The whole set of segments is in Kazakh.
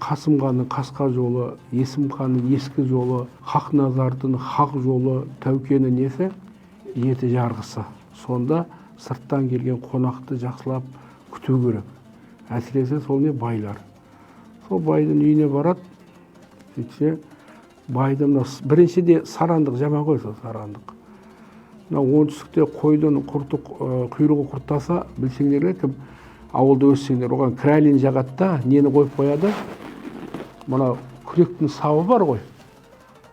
Қасым ханның қасқа жолы, Есім ханның ескі жолы, Хақназардың хақ жолы, Тәукенің несі, жеті жарғысы. Сонда сырттан келген қонақты жақсылап күту керек, әсіресе сол не, байлар. Сол байдың үйіне барады. Сөйтсе, байдың мына біріншіде сарандық жаман ғой. Сол сарандық, мына оңтүстікте қойдың құрты, құйрығы құрттаса, білсеңдер, кім ауылда өссеңдер, оған кралин жағады да, нені қойып қояды, мына күректің сабы бар ғой,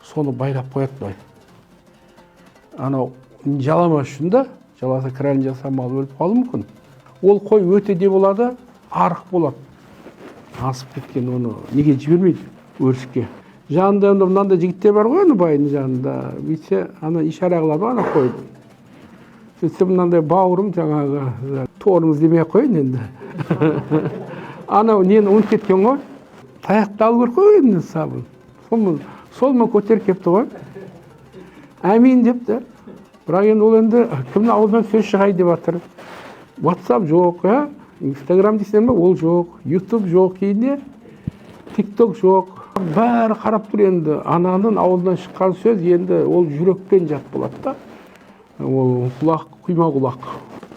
соны байлап қояды былай, анау жаламас үшін да. Жаласа, кралин жаса, мал өліп қалуы мүмкін. Ол қой өте де болады, арық болады, асып кеткен. Оны неге жібермейді өріске. Жанында енді мынандай жігіттер бар ғой енді байдың жанында. Бүйтсе, ана ишара қылады ғой ана қойды. Сөйтсе, мынандай бауырым, жаңағы торымыз демей ақ қояйын енді, анау нені ұмытып кеткен ғой, таяқты алу керек қой енді, сабын. Солмен көтеріп келіпті ғой, әмин деп та. Бірақ енді ол енді кімнің аузынан сөз шығайын деп жатыр? Ватсап жоқ, иә, Инстаграм дейсің ба, ол жоқ, Ютуб жоқ, кейінде Тик Ток жоқ. Бәрі қарап тұр енді. Ананың аузынан шыққан сөз енді ол жүрекпен жат болады да, ол құлақ, құйма құлақ.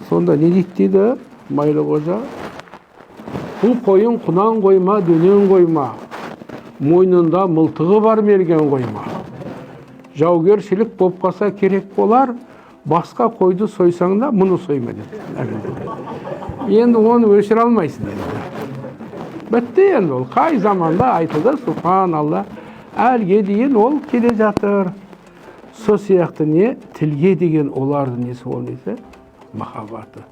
Сонда не дейді дейді Майлықожа: «Бұл қойың құнан қойма, дөнен қойма, мойнында мылтығы бар мерген қойма? Жаугершілік болып қалса, керек болар, басқа қойды сойсаң да, мұны сойма», — деді. Енді оны өшіре алмайсың енді, бітті енді. Ол қай заманда айтылды, субханалла, әлге дейін ол келе жатыр. Сол сияқты не, тілге деген олардың несі, ол несі, махаббаты.